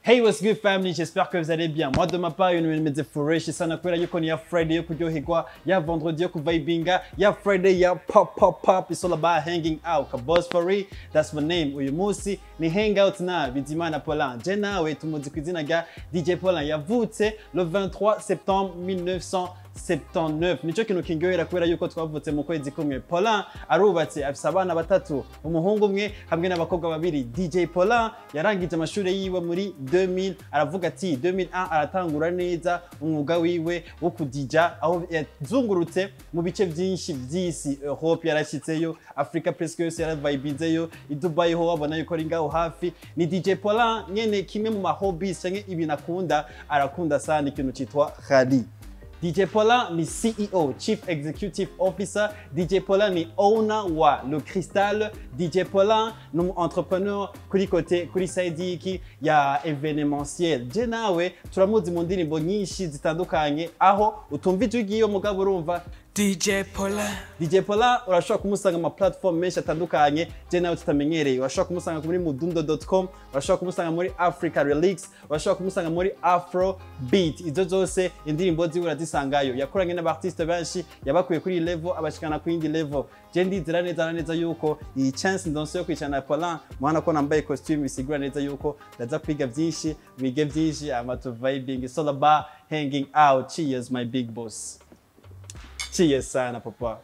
Hey, what's good family? J'espère que vous allez bien. Moi, de ma part, ibintu bimeze fresh sana kubera yuko ni ya Friday yo kuryoherwa, ya vendredi yo kuvibinga, ya Friday ya pop pop pop. It's all about hanging out. Boss for real, that's my name. Uyu munsi ni hangout na Bizimana Paulin. Je nawe tumuzi ku izina rya DJ Paulin. Yavutse le 23 septembre 1979. Nico kintu kindyohera kubera yuko twavutse mu kwezi kumwe. Paulin arubatse, afise abana batatu, umuhungu umwe hamwe n'abakobwa babiri. DJ Paulin yarangije amashuri yiwe muri 2000, aravuga ati 2001 aratangura neza umwuga wiwe wo kudija, aho yazungurutse mu bice byinshi by'isi. Europe yarashyitseyo, Africa presque yose yaravibinzeyo, i Dubai ho wabona yuko ari ngaho hafi. Ni DJ Paulin nyene. Kimwe mu ma hobbies canke ibintu akunda, arakunda sana ikintu citwa rally. DJ Paulin ni CEO, Chief Executive Officer. DJ Paulin ni owner wa Le Cristal. DJ Paulin ni umu entrepreneur kuri côté, kuri side y'iki ya événementiel. Je nawe turamuzi mu ndirimbo nyinshi zitandukanye, aho utumva ijwi ry'iyo mugabo urumva DJ Paulin. DJ Paulin urashobora kumusanga mu platform menshi atandukanye je nawe tutamenyereye. Urashobora kumusanga muri mudundo.com, urashobora kumusanga muri Africa Relix, urashobora kumusanga muri Afro Beat. Izo zose indirimbo ziwe urazisangayo. Yakoranye n'aba artiste benshi, yabakuye kuri iyi level abashikana ku yindi level. Je ndizera neza na neza yuko iyi chance ndonse yo kwicarana na Paulin, mwana ko nambaye costume, bisigura neza yuko ndaza kwiga byinshi, wige byinshi, ama to vibing. It's all about hanging out. Cheers, my big boss. Cheers sana, papa.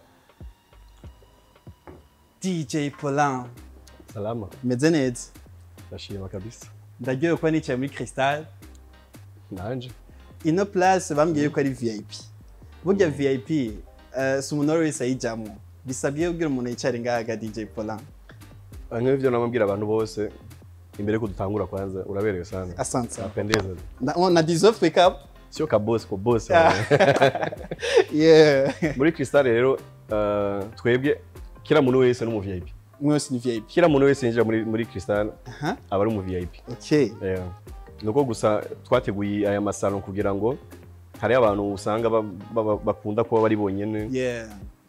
DJ Paulin. Salama. Meze neza? Ndashima kabisa. Ndaryohewe kuba nicaye muri Cristal. Nanje. Ino place bambwiye ko ari VIP. Burya VIP si umuntu wese ayijamwo. Bisabye kugira umuntu yicare ngaha ga DJ Paulin? Nk'ivyo namubwira abantu bose imbere ko dutangura, kwanza uraberewe sana. Asante sana. Unapendeza. Na deserve wake up. Sio kabosi ko boss. Muri Cristal rero, twebwe kila muntu wese ni umu VIP. Mwese ni VIP. Kila muntu wese yinjira muri Cristal aba ari umu VIP. Yeah. Nuko gusa twateguye aya masalon kugira ngo hari abantu usanga bakunda kuba bari bonyene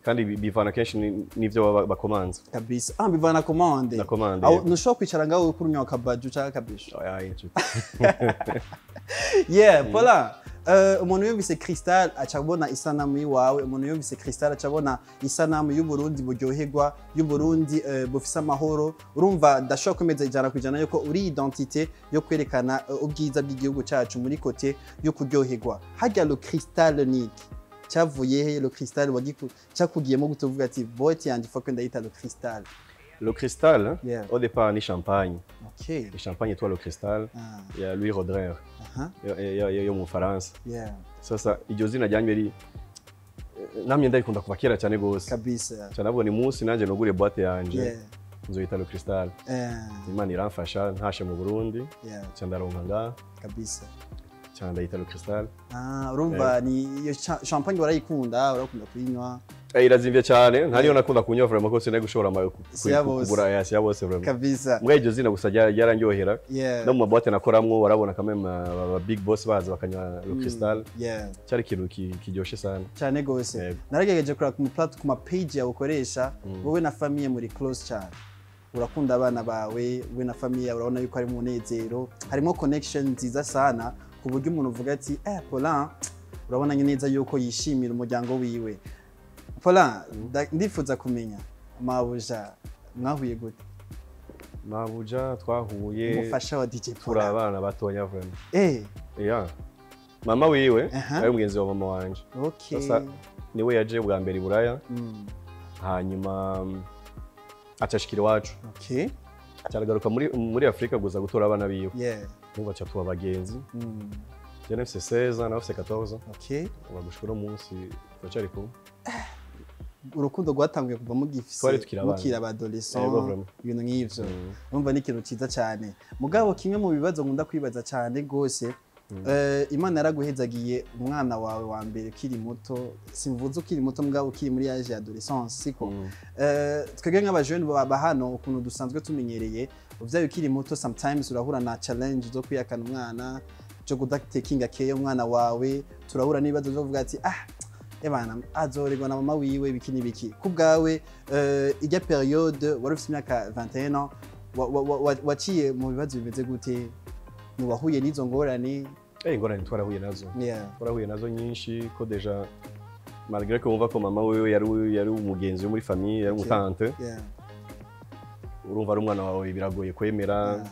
kandi bivana kenshi n'ivyo baba bakomanza. Kabisa. Ah, bivana commande. Na commande. Aho ntushobora kwicara ngaho uriko urunywa akabaju canke akabisho. Oya, inshuti. Yeah, Paulin. Umuntu yumvise Cristal aca abona isanamu y'iwawe, umuntu yumvise Cristal aca abona isanamu y'Uburundi buryoherwa, y'Uburundi bufise amahoro. Urumva ndashobora kwemeza 100% yuko uri identité yo kwerekana ubwiza bw'igihugu cacu muri côté yo kuryoherwa. Harya Le Cristal ni iki? Cyavuye he Le Cristal? Cyakugiyemo gute uvuga ati boîte yanje faut que ndayita Le Cristal? Le Cristal, au départ ni champagne. Ni champagne yitwa Le Cristal ya Louis Roederer yo mu Faransa. Sasa iryo zina ryanywe ri namye ndayikunda kuva kera cyane gose. Cyane navuga ni munsi nanjye nugure boîte yanje nzoyita Le Cristal. Imana iramfasha ntashe mu Burundi, nca ndaronka ngaha, nca ndayita Le Cristal. Ah, urumva ni iyo champagne warayikunda, urakunda kuyinywa? Irazimvye cyane, ntariyo nakunda kunywa vraiment, ko sinari gushobora Si ya bose. kugura ya si ya bose vraiment. Mbwa iryo zina gusa ryaranryohera. No mu maboîte nakoramwo warabona quand même aba big boss baza bakanywa Le Cristal. Cyari ikintu kiryoshe sana. Cyane gose. Yego. Naragerageje kureba ku ma page yawe ukoresha, wowe na famille muri close cyane. Urakunda abana bawe, wowe na famille yawe urabona yuko hari umunezero, harimo connection nziza sana ku buryo umuntu uvuga ati Paulin, urabona neza yuko yishimira umuryango wiwe. Paulin, ndifuza kumenya mabuja mwahuye gute? Mabuja twahuye Umufasha wa DJ turi Paulin. abana batonya vraiment. Yeah. Mama wiwe ari mugenzi wa mama wanje. Sasa niwe yaje bwa mbere i Buraya, hanyuma acashikira iwacu, acaragaruka muri Afrika guza gutora abana biwe. Nubu aca tuba abagenzi. Je nafise 16 ans, nawe afise 14. Ubu gushika uno munsi turacyari kumwe. Urukundo rwatanguye kuva mugifise Twari tukiri abana. mukiri abadolescent, Yego, vraiment. ibintu nk'ivyo. Urumva ni ikintu ciza cyane. Mugabo kimwe mu bibazo nkunda kwibaza cyane gose, Imana yaraguhezagiye umwana wawe wa mbere ukiri muto, simvuze ukiri muto mugabo ukiri muri âge ya adolescence, siko? Twebwe nk'abajene baba hano, ukuntu dusanzwe tumenyereye, uvyaye ukiri muto sometimes urahura na challenge zo kwihakana umwana, zo kudatekinga care umwana wawe. Turahura n'ibibazo byo kuvuga ati ah, ebana azorerwa na mama wiwe, ibiki n'ibiki. Ku bwawe, ijya période wari ufite imyaka 21 ans, waciye mu bibazo bimeze gute? Mubahuye n'izo ngorane? Ingorane twarahuye nazo. Twarahuye nazo nyinshi, ko déjà malgré ko wumva ko mama wewe yari umugenzi wo muri famille, yari umutante, urumva ari umwana wawe, biragoye kwemera.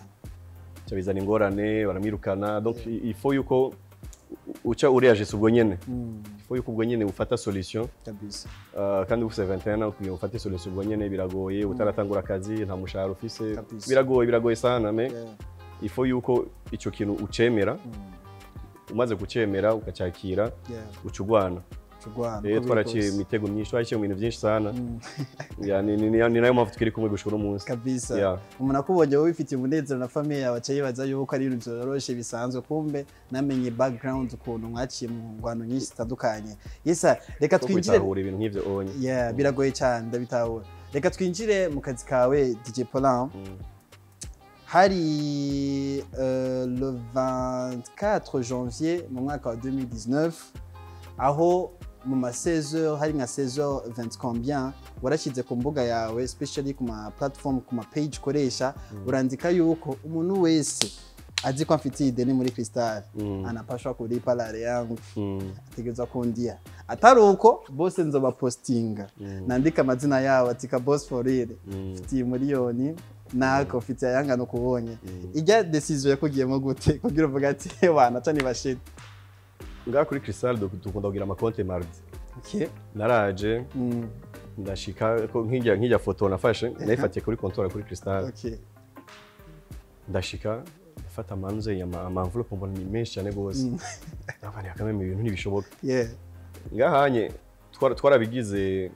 Ca bizana ingorane, baramwirukana. Donc il faut yuko uca ureagisa ubwo nyene. Il faut yuko ubwo nyene ufata solution. Kandi ufise 21 ans, kugira ufate solution ubwo nyene biragoye, utaratangura akazi, nta mushahara ufise. Biragoye, biragoye sana, mais il faut yuko ico kintu ucemera. Umaze kucemera, ukacyakira, uca ugwana. Tugwana. Rero twaraciye imitego myinshi, twaraciye mu bintu byinshi sana. Yeah, ni nayo mpamvu tukiri kumwe gushika uno munsi. Umuntu akubonye wowe wifitiye umunezero na famille yawe, aca yibaza yuko ari ibintu vyoroshe bisanzwe, kumbe namenye background ukuntu mwaciye mu ngwano nyinshi zitandukanye. Yesa, reka Ko twinjire. kwitahura ibintu nk'ivyo onye. Yeah, biragoye cyane, ndabitahura. Reka twinjire mu kazi kawe, DJ Paulin. Hari le 24 janvier mu mwaka wa 2019, aho mu ma 16h, hari nka 16h20 combien, warashyize ku mbuga yawe, especially ku ma platform, ku ma page ukoresha, urandika yuko umuntu wese azi ko amfitiye ideni muri Crystal anapashwa kulipa l'argent yangu, ategerezwa kundiya, atari uko bose nzobapostinga, nandika amazina yabo, ati ka boss for real mfitiye miliyoni nako mfitiye ayangana ukubonye. Ijya decision yakugiyemo gute kugira uvuga ati wana ca nibashite? Ngaha kuri Crystal dukunda kugira amakonte mardi. Naraje, ndashika ko nk'ijya foto nafashe nayifatiye kuri comptoir kuri Crystal. Ndashika, ndafata amanze ama enveloppe, mbona ni menshi cyane gose. Ndavuga nti akameme, ibintu ntibishoboka. Ngahanye twarabigize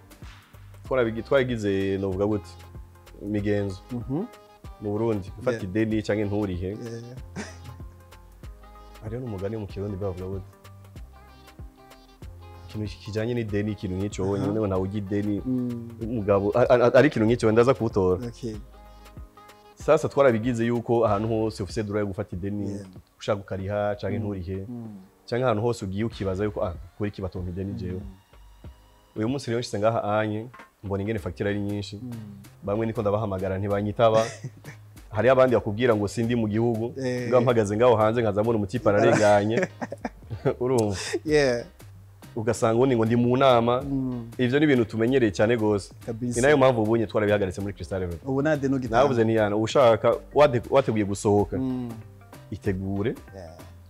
twarabigize, novuga gute, imigenzo mu Burundi gufata ideni cyangwa nturihe. Hariho n'umugani mu Kirundi bavuga gute, ikintu kijanye n'ideni, ikintu nk'ico wonyine ntawe ujya ideni umugabo ari ikintu nk'icyo ndaza kuwutora. Sasa twarabigize yuko ahantu hose ufise droit yo gufata ideni, ushaka ukariha canke nturihe, canke ahantu hose ugiye ukibaza yuko kuri iki batompa ideni jewe. Uyu munsi rero nshitse ngaha anye, mbona ingene facture ari nyinshi. Bamwe niko ndabahamagara ntibanyitaba, hariyo abandi bakubwira ngo sindi mu gihugu. Ngaho mpagaze ngaho hanze, nkaza mbona umutipe ararenganye, urumva, ugasanga ubundi ngo ndi mu nama. Ivyo ni ibintu tumenyereye cyane gose. Ni nayo mpamvu ubunye twarabihagaritse muri Crystal Level. Ubu nta deni ugitanga. Navuze ntiyana ushaka wateguye gusohoka, itegure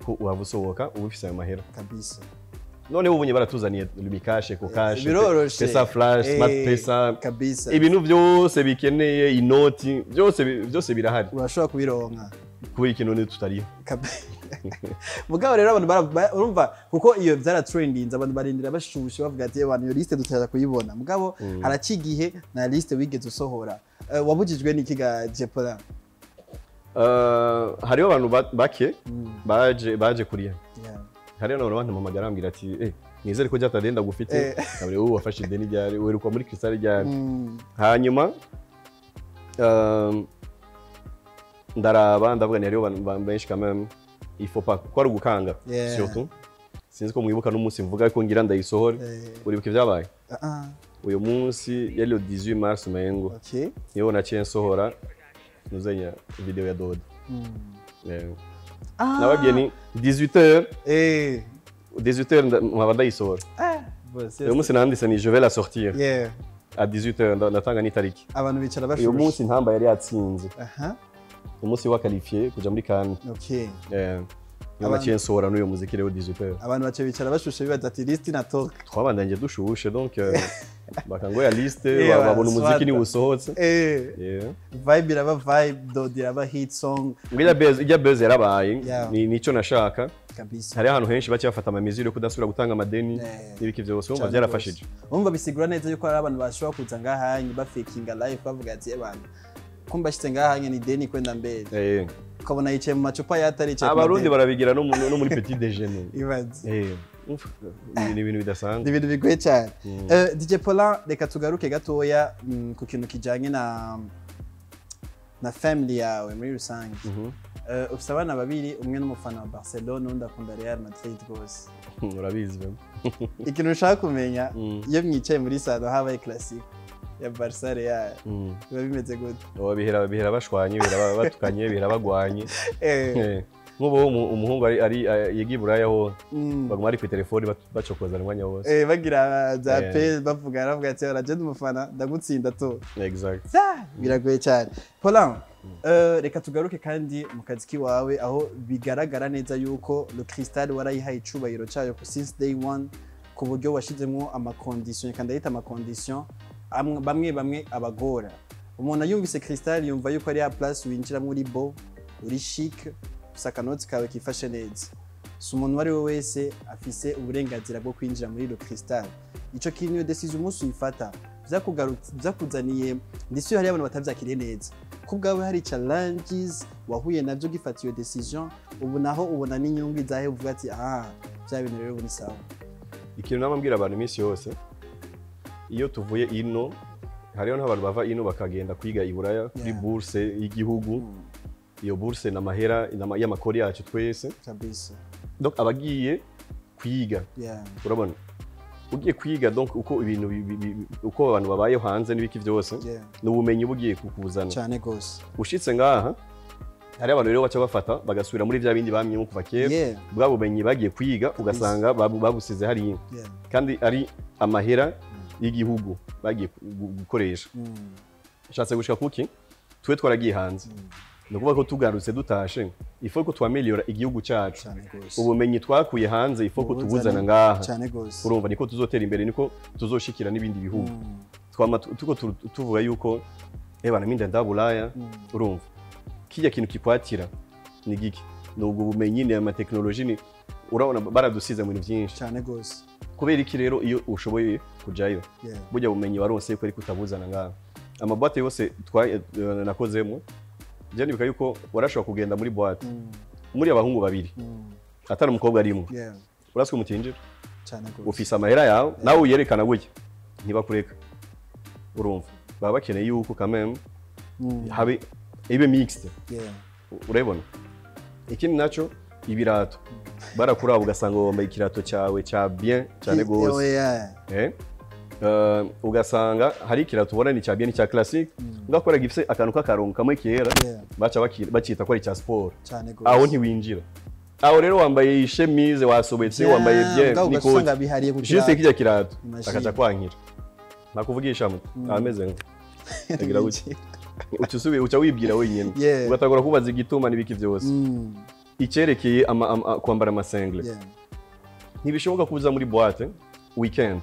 ko waba usohoka uba ufise ayo mahera. Noneho ubunye baratuzaniye Lumicash, Ecocash, Biroroshe. Pesa Flash, Smart Pesa, ibintu byose bikeneye inoti byose byose birahari. Urashobora kubironka. Kubera ikintu ni tutariho. Mugabo rero abantu urumva kuko iyo byaratrendinze, abantu barindira bashushe bavuga ati abantu iyo liste dutaza kuyibona. Mugabo haraciye igihe na liste wigeze usohora. Wabujijwe n'iki ga Jepola? Hariho abantu bake baje kuriya. Hariho n'abantu bampamagara bambwira ati nizere ko ryatadenda gufite. Kabiri wowe wafashe ideni ryari, uheruka muri Crystal ryari? Hanyuma ndaraba, ndavuga ni hariho abantu benshi quand même, il faut pas ko ari ugukanga. Surtout sinzi ko mwibuka n'umunsi mvuga ko ngira ndayisohore. Uribuka ibyabaye? Ah, ah. Uyu munsi yari le 18 mars umengo, niho naciye nsohora nuzenya video ya Dodo. Nababwiye ni 18h, 18h nkaba ndayisohora. Boss, Uyu munsi nanditse ni je vais la sortir à 18h, ndatanga n'itariki. Abantu bicara Uyu bashushe. munsi Intamba yari yatsinze, umunsi wa qualifié kuja muri CAN. Niho naciye nsohora n'uyu muziki rero 18h. Abantu bace bicara bashushe bibaza ati liste inatoka. Twabandanye dushushe, donc bakangoya liste, babona umuziki swata. niwe usohotse. Vibe iraba vibe, Dodo iraba hit song. Ngo ijya buzz yarabaye. Nico nashaka. Hariho ahantu henshi baciye bafata ama mesures yo kudasubira gutanga amadeni n'ibiki vyose, urumva Cane byarafashije. gose. Urumva bisigura neza yuko hari abantu bashobora kuza ngahanye bafakinga life, bavuga ati abantu kumba ashitse ngahanye ni deni kwenda mbere. Ukabona yicaye mu macupa yatari yicaye ku Abarundi madeni. barabigira no muri petit déjeuner. Ibaze. Umva, ni ibintu bidasanzwe. Ni ibintu bigoye cyane. DJ Paulin, reka tugaruke gatoya ku kintu kijanye na family yawe muri rusange. Ufise abana babiri, umwe n'umufana wa Barcelona, undi akunda Real Madrid rwose. Urabizi bebe. Ikintu ushaka kumenya, iyo mwicaye muri salon habaye classique ya Barca Real, biba bimeze gute? Oh, bihera bashwanye, bihera batukanye, bihera bagwanye. Nk'ubu umuhungu ari yiga i Buraya ho, baguma ari ku telefoni bacokozana umwanya wose. Bagira za pe bavuga, bavuga ati aragenda umufana ndagutsinda to. Exact. Biragoye cyane. Paulin, reka tugaruke kandi mu kazi kiwawe, aho bigaragara neza yuko Le Cristal warayihaye icubahiro cyayo since day one, ku buryo washizemo ama condition, kandi ndayita ama condition bamwe bamwe abagora. Umuntu yumvise Cristal yumva yuko ari ya place winjiramo uri bo, uri chic, ufise akanoti kawe kifashe neza. Si umuntu uwo ari we wese afise uburenganzira bwo kwinjira muri Le Cristal. Ico kintu, iyo decision, umunsi uyifata vyakuzaniye, ndetse hari abantu batavyakiriye neza. Ku bwawe hari challenges wahuye navyo gifata iyo decision? Ubu naho ubona n'inyungu izahe, uvuga ati ah, vya bintu rero ubu ni sawa? Ikintu namabwira abantu iminsi yose, iyo tuvuye ino, hariho n'abantu bava ino bakagenda kwiga i Buraya kuri bourse y'igihugu. Iyo bourse ni amahera y'amakori yacu twese. Donc abagiye kwiga, urabona ugiye kwiga, donc uko ibintu uko abantu babayeho hanze n'ibiki byose, ni ubumenyi bugiye kukuzana. Cyane gose. Ushitse ngaha, hari abantu rero baca bafata bagasubira muri bya bindi bamyemo kuva kera. Bwa bumenyi bagiye kwiga ugasanga babusize hariya, kandi ari amahera y'igihugu bagiye gukoresha. Nshatse gushika kuki twe twaragiye hanze, ni ukuvuga ko tugarutse dutashe, il faut ko twaméliora igihugu cyacu. Cyane gose. Ubumenyi twakuye hanze, il faut ko tubuzana ngaha. Cyane gose. Urumva niko tuzotera imbere, niko tuzoshikira n'ibindi bihugu. Twama tuko tuvuga yuko ebana minda ndabulaya. Urumva kijya kintu kikwatira ni giki? Ni ubwo bumenyi, ni amatekinoloji, ni urabona baradusize mu bintu byinshi. Cyane gose. Kubera iki rero iyo ushoboye kujayo, burya bumenyi waronse yuko ariko utabuzana ngaha? Ama boîte yose nakozemo, je nibuka yuko warashobora kugenda muri boîte muri abahungu babiri, atari umukobwa arimwo, uraswe mutinjira. Cyane gose. Ufise amahera yawe, nawe uyerekana gutya ntibakureka. Urumva baba bakeneye yuko quand même habe ibe mixte. Urabibona, ikindi naco, ibirato barakuraba ugasanga wambaye ikirato cyawe cya bien cyane gose. Ugasanga hari ikirato ubona ni cya bien, ni cya classique, ugakora gifise akantu k'akarongo kamwe kera, baca bakita ko ari icya sport. Cyane gose. Aho ntiwinjira. Aho rero wambaye ishemise, wasobetse, wambaye bien mugabo n'ikoti, ugasanga bihariye ku juste kirato. kijya kirato, Imagine. akaca kwankira, nakuvugisha muto ameze nka agira gutya, uca usubiye uca wibwira wenyine, ugatangura kubaza igituma n'ibiki byose. Icyerekeye kwambara ama singlet, ntibishoboka kuza muri boîte weekend,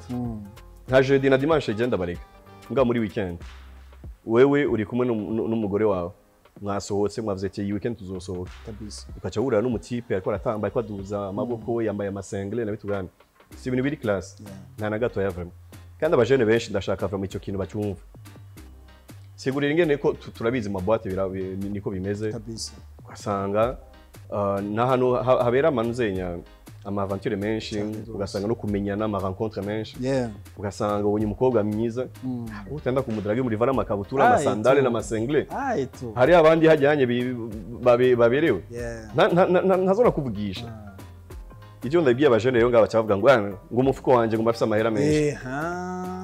nka jeudi na dimanche genda bareka mbwa. Muri weekend wewe uri kumwe n'umugore wawe, mwasohotse, mwavuze ati iyi weekend tuzosohoka, ukaca wurira n'umu type ariko aratamba, ariko aduza amaboko, yambaye ama singlet na bitugana, si ibintu biri classe nta na gato ya vraiment. Kandi abajene benshi ndashaka vraiment icyo kintu bacyumva. Sigurira ingene ko turabizi mu ma boîte niko bimeze. Ugasanga n'ahantu habera amanuzenya, ama aventure menshi, Cyane rwose. ugasanga no kumenyana, ama rencontre menshi, ugasanga ubonye umukobwa mwiza, utenda kumudrague muri vara amakabutura, Ah, amasandale etu. n'ama singlet. Ah, etu. Hari abandi hajyanye baberewe, ntazona kuvugisha. Icyo ndabwiye abajene rero ngaba, bacavuga ngo "Ah, ngo umufuko wanje ngo mbafise amahera menshi."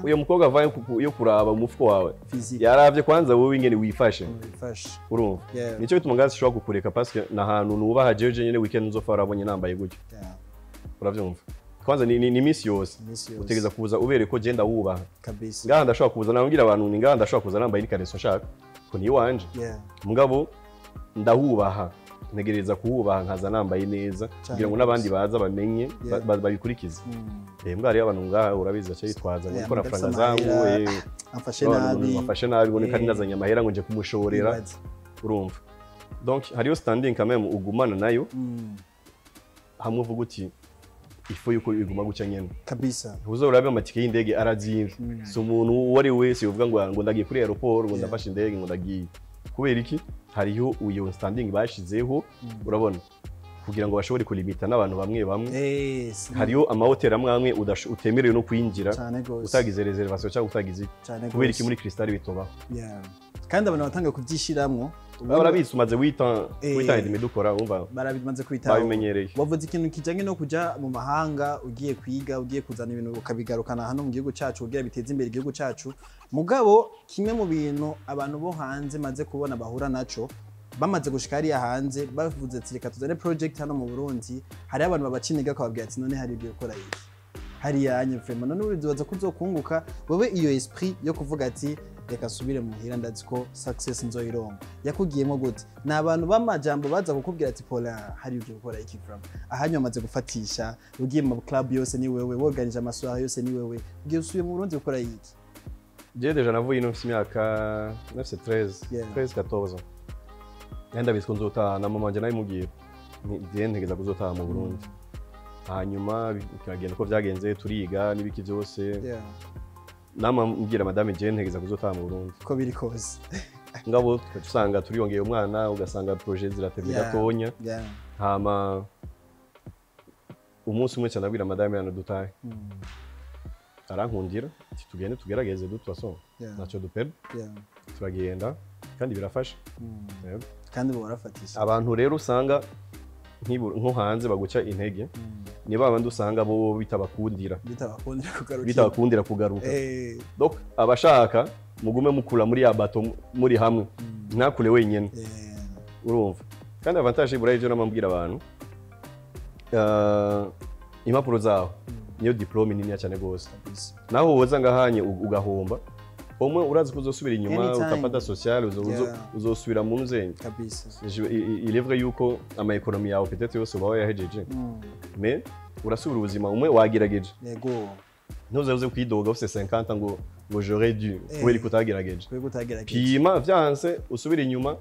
Uyo mukobwa avaye yo kuraba umufuko wawe, Physique. yaravye kwanza wowe ingene wifashe. Wifashe. Urumva, nicyo bituma ngazi ushobora kukureka, parce que na hantu nubaha jeje nyene, weekend nzofa warabonye nambaye gutyo. Uravyumva, kwanza ni iminsi yose Iminsi yose. utegeza kuza ubere ko genda wubaha. Ngaha ndashobora kuza, nabwira abantu ni ngaha ndashobora kuza nambaye n'ikareso nshaka ko ni iwanje, mugabo ndahubaha, ntegereza kuhubaha, nkaza nambaye neza kugira ngo n'abandi baza bamenye, babikurikize. Mbwa hariyo abantu ngaha urabizi baca yitwaza ngo Yeah, niko mudafise amafaranga zangu, amahera, amfashe nabi. Bafashe nabi ngo niko nazanye amahera ngo nje kumushorera. Ibaze. Urumva, donc hariyo standing quand même ugumana nayo, hamwe uvuga uti il faut yuko iguma gutya nyene. Uza urabe amatike y'indege arazimvye, si umuntu uwo ari we wese uvuga ngo ndagiye kuri aéroport, ngo ndafashe indege, ngo ndagiye. Kubera iki? Hariho iyo standing bashizeho, urabona, kugira ngo bashobore kulimita n'abantu bamwe bamwe. Hariho amahoteli amwe amwe utemerewe no kwinjira Cyane gose. utagize réservation cyangwa utagize iki. Cyane Kubera iki gose. muri Cristal bitobaho? Yeah. Kandi abantu batanga kubyishiramwo. Barabizi, umaze wita wita indimi dukora, wumva Barabimaze kwitaho. babimenyereye. Wavuze ikintu kijanye no kuja mu mahanga, ugiye kwiga, ugiye kuzana ibintu ukabigarukana hano mu gihugu cacu kugira biteze imbere igihugu cacu. Mugabo kimwe mu bintu abantu bo hanze maze kubona bahura naco Bamaze gushika hariya hanze, bavuze ati reka tuzane project hano mu Burundi, hari abantu babaca intege, bakababwira ati none hari ibyo gukora iki hariya anye vraiment, none uribaza ko uzokunguka? Wewe iyo esprit yo kuvuga ati reka subire muhira, ndazi ko success nzoyironka, yakugiyemo gute? Ni abantu b'amajambo baza kukubwira ati Paula, hari ibyo gukora iki vraiment, ahanyuma amaze gufatisha, ugiye mu club yose ni wewe woganije, amasoirée yose ni wewe, ugiye usubiye mu Burundi gukora iki? Je déjà navuye ino mfise imyaka, nafise 13, 13, 14 ans. Ndabizi ko nzotaha, na mama wanje nabimubwira, nti ntegeza kuzotaha mu Burundi. Hanyuma bikagenda uko vyagenze, turiga n'ibiki byose. Nama mbwira madame, je ntegeza kuzotaha mu Burundi. Ko biri kose. Ngabo tugaca usanga turiyongeye umwana, ugasanga projet ziratevye gatonya. Hama umunsi umwe cyane abwira madame hano dutahe. Arankundira ati tugende tugerageze, de toute façon ntacyo dupera. Turagenda kandi birafasha. Yego. Kandi bo barafatisha. Abantu rero usanga nko hanze baguca intege ni ba bandi usanga bo bitabakundira. Bitabakundira kugarukira. Bitabakundira kugaruka. Donc abashaka mugume mukura muri ya bato muri hamwe, ntakure wenyine. Urumva kandi avantage ibura, ivyo namambwira abantu, impapuro zawe niyo diplôme niniya cyane gose. Naho woza ngahanye ugahomba umwe, urazi ko uzosubira inyuma. Anytime. Utapata social uzosubira mu nzenge. Il est vrai yuko ama économie yawe peut-être yose uba wayahejeje, mais urasubira ubuzima umwe wagerageje. Ntuze uze kwidoga ufise 50 ngo j'aurais dû, kubera ko utagerageje. Kubera utagerageje. Pima vyanse usubira inyuma.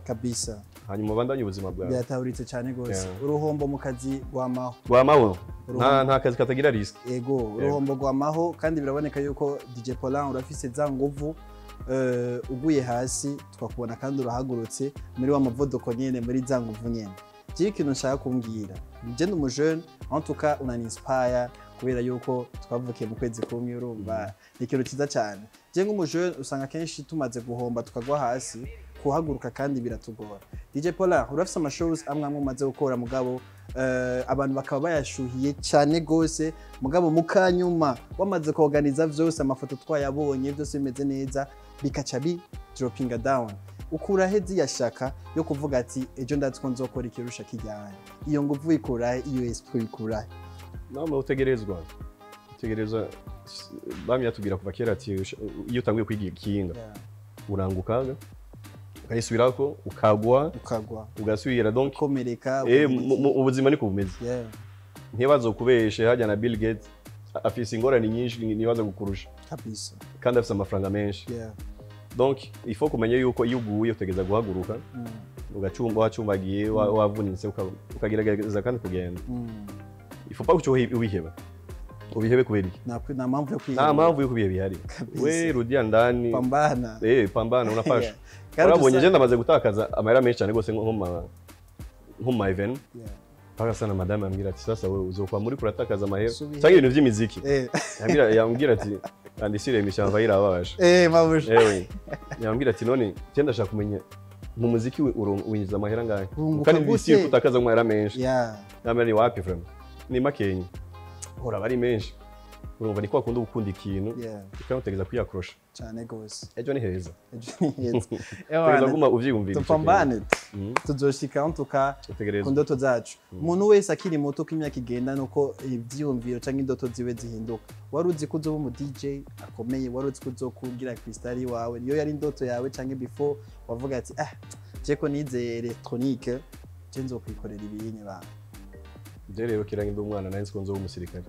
Hanyuma ubandanye ubuzima bwawe. Biratahuritse cyane gose. Uruhombo mu kazi rwamaho. Rwamaho, nta kazi katagira risque. Ego, uruhombo rwamaho, kandi biraboneka yuko DJ Paulin urafise za nguvu, uguye hasi twakubona kandi urahagurutse muri wa muvuduko nyene, muri za nguvu nyene. Jewe ikintu nshaka kumbwira, je ndi umujeune, en tout cas unaninspire kubera yuko twavukiye mu kwezi kumwe, urumva ni ikintu cyiza cyane. Je nk'umujeune usanga kenshi tumaze guhomba tukagwa hasi, kuhaguruka kandi biratugora. DJ Paulin, urafise amashows amwe amwe umaze gukora, mugabo abantu bakaba bayashuhiye cyane gose, mugabo mukanyuma wamaze kuorganiza vyose, amafoto twayabonye, byose bimeze neza, bikaca bi droppinga down. Ukura he ziriya shaka yo kuvuga ati ejo ndazi ko nzokora ikirusha kijyanye? Iyo nguvu ikura he? Iyo esprit ikura he? Nama utegerezwa, bamye yatubwira kuva kera ati iyo utanguye kwiga ikinga, uranguka ukayisubirako, ukagwa, ukagwa, ugasubira, donc ukomereka. Ubuzima niko bumeze. Ntibazo kubeshe hajya na Bill Gates afise ingorane nyinshi nibaza gukurusha, kandi afise amafaranga menshi. Donc il faut kumenya yuko iyo uguye utegeza guhaguruka, ugacumba wacumbagiye, wavunitse, ukagerageza kandi kugenda. Il faut pas que ubiheba, ubihebe kubera iki? Nta mpamvu yo nta kwiheba. Mpamvu yo kubiheba ihari. We rudia ndani. Pambana. Pambana, unapasha. Kandi urabonye je ndamaze gutakaza amahera menshi cyane rwose nko mu ma event, paka sana madame ambwira ati sasa wewe uzokwa muri kuratakaza amahera Subihe. cyangwa ibintu by'imiziki. Yambwira ati andisire imishyamba irababaje. Mabuja. Ewe yambwira ati none je ndashaka kumenya mu muziki winjiza amahera angahe, Wunguka kandi gute? bisi kutakaza amahera menshi. Namwe ni wapi vraiment, ni makenye hora bari menshi. Urumva ni kwa kundi ukunda ikintu, ukamutegeza kwiyakrosha. Cyane gose. Ejo ni heza. Ejo ni heza. Tegeza Ewana, guma uvyiyumvira ico kintu. tupambane, tuzoshika en tout cas Utegerezwa. ku ndoto zacu. Umuntu wese akiri muto, uko imyaka igenda nuko ivyiyumviro canke indoto ziwe zihinduka. Wari uzi ko uzoba umu DJ akomeye? Wari uzi ko uzokugira Cristal iwawe? Niyo yari indoto yawe, canke before wavuga ati ah, je ko nize électronique, je nzokwikorera ibinye ba? Je rero kera ndi umwana nari nzi ko nzoba umusirikare.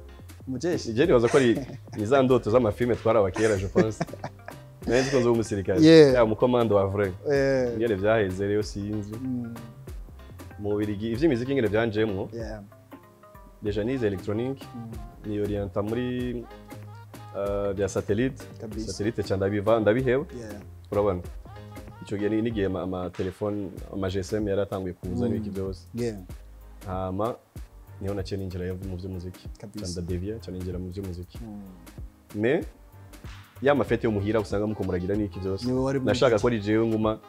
Umujeshi. Je nibaza ko ari ni za ndoto z'amafilme twaraba kera, je pense. Nari nzi ko nzoba umusirikare. Ya umukomando wa vrai. Ingene vyaheze rero sinzi. Mu Bubiligi ivy'imiziki ingene vyanjemwo, déjà nize électronique, niorienta muri bya satellite. Satellite ca ndabiva ndabiheba. Urabona ico gihe nigihe ama telefone, ama GSM yaratanguye kuza n'ibiki byose. Hama niho naciye ninjira mu vy'umuziki. Ndadevia ca ninjira mu vy'umuziki. Mais ya mafête yo muhira usanga muko muragira n'iki byose, Niwe wari nashaka ko ari jewe nguma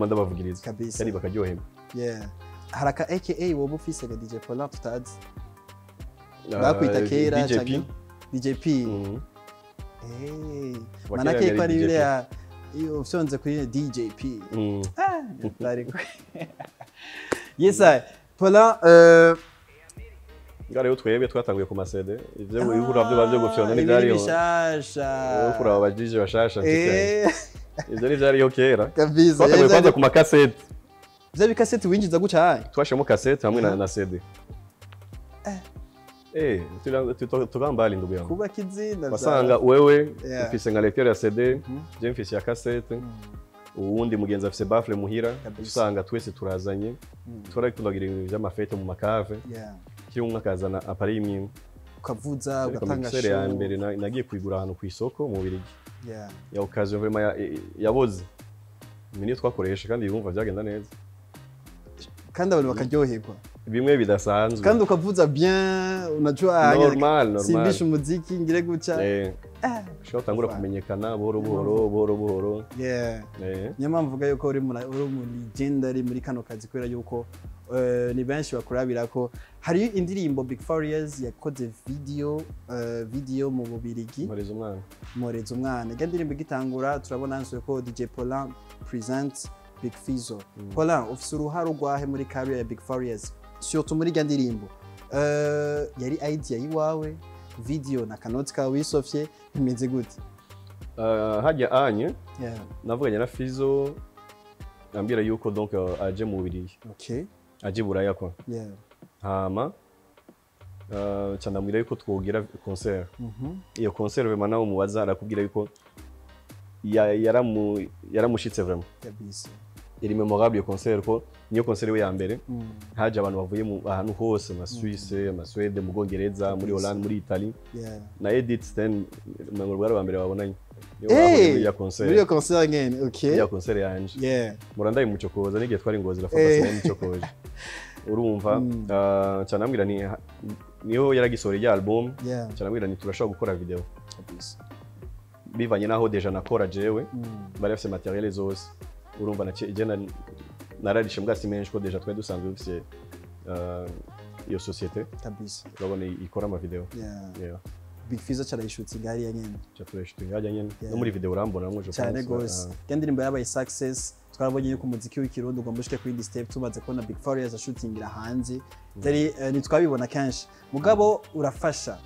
ndabavugiriza kandi bakaryoherwa. Hari aka AKA woba ufise ga DJ Paulin tutazi bakwita kera? DJP. Canke DJP? Mhm. Eh, Kuva manake kera ko ari yari yule ya Iyo ufyonze kuri DJP. Bari. Yes I. Paulin Ngare twebwe twatanguye ku ma CD, ivyo ibura byo bavyo gufyonda ni byariho. Bishasha. Kuraba aba DJ bashasha. Ivyo ni vyariho kera. Kabisa. Twatanguye kwanza ku makasete. Vya bikasete winjiza guca? Twashiramo kasete hamwe na CD. Tugambali ndugu yangu. Kubaka izina. Wasanga wewe ufise nka lecteur ya CD, je mfise ya cassette. Uwundi mugenzi afise baffle muhira, usanga twese turazanye. Twarakundagira ibintu vy'amafete mu makave. Kiri umwe akazana appareil imwe. Ukavuza ugatanga show. Ya mbere nagiye kuyigura ahantu ku isoko mu Bubiligi. Ya occasion vraiment yaboze. Niyo twakoresha kandi yumva byagenda neza. Kandi abantu bakaryoherwa. Bimwe bidasanzwe. Kandi ukavuza bien, unajua normal. Simbisha umuziki ngire guca. Ushobora gutangura kumenyekana buhoro buhoro buhoro buhoro. Niyo mpamvu mvuga yuko uri mu legendary muri kano kazi kubera yuko ni benshi bakurabira ko hari indirimbo Big Farious yakoze video mu Bubiligi. Mporeza umwana. Iyo ndirimbo igitangura turabona hanze ko DJ Paulin presents Big Fizzo. Paulin ufise uruhare rwahe muri career ya Big Farious surtout muri iyo ndirimbo? Yari idea yiwawe, video na kanoti kawe wisofye bimeze gute? Hajya anye navuganye na Fizzo ambira yuko donc aje mu Bubiligi. Aje Buraya kwa. Hama candamwira yuko twogira concert. Iyo concert vraiment nawe mubaza arakubwira yuko yaramushitse vraiment. Kabisa. Iri memorable iyo concert ko niyo concert we ya mbere. Haje abantu bavuye mu ahantu hose, ma Suisse, ma Suède, mu Bwongereza, muri Hollande, muri Italie. Na Edith Stein mu rwara wa mbere babonanye. Muri iyo concert. Muri iyo concert nyene, okay. Iyo concert yanje. Murandaye mucokoza n'igihe twari ngozi rafata sinari mucokoje. Urumva cyanambwira ni niho yaragisora ya album, cyanambwira ni turashobora gukora video. Kabisa. Bivanye naho deja nakora jewe, bari bafise materiel zose. Urumva na je nararishe mbwa simenshi ko deja twari dusanzwe dufise iyo societe. Kabisa. Urabona ikora ama video. Big Fizzo carayishutse gari ya nyene. Carayishutse hajya nyene. No muri video urambona mwo je. Cyane gose. Kandi indirimbo yabaye success, twarabonye yuko umuziki w'ikirundi ugomba ushike kuri step tumaze kubona Big Farious ashutingira hanze. Byari ntitwabibona kenshi. Mugabo urafasha.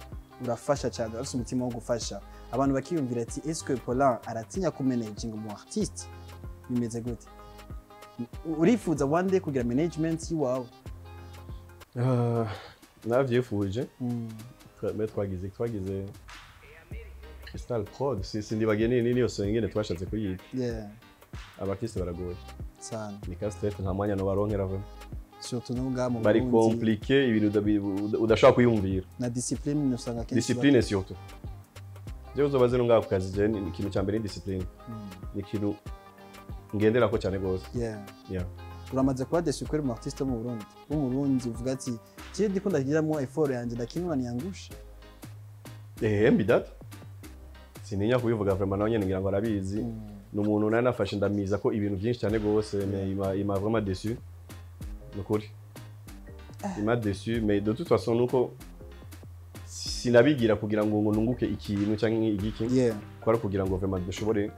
Urafasha cyane, urafise umutima wo gufasha. Abantu bakiyumvira ati est-ce que Paulin aratinya ku managing umu artiste? Bimeze gute? Urifuza one day kugira management yiwawe? Navyifuje. Twagize Crystal Prod, sindibagiye ni niyo sengene twashatse kuyita. Abartiste baragoye. Sana. Ni casse-tête nta mwanya no baronkera vuba. Surtout no ngaha mu Bari compliqué ibintu udashobora kuyumvira. Na discipline usanga kenshi. Discipline surtout. Je uzobaze no ngaha ku kazi je ni ikintu cya mbere ni discipline. Ni ikintu ngendera ko cyane gose. Uramaze kuba déçu kuri mu artiste mu Burundi. Mu Burundi uvuga ati je ndiko ndagiramo effort yanje ndakimwa niyangusha. Mbidat. Sininya kubivuga vraiment nawe nyene ngira ngo arabizi. Ni umuntu nari nafashe ndamiza ko ibintu byinshi cyane gose mais il m'a vraiment déçu. Nukuri. Il m'a déçu mais de toute façon nuko sinabigira kugira ngo nunguke ikintu cyangwa igiki. Kwari kugira ngo vraiment dushobore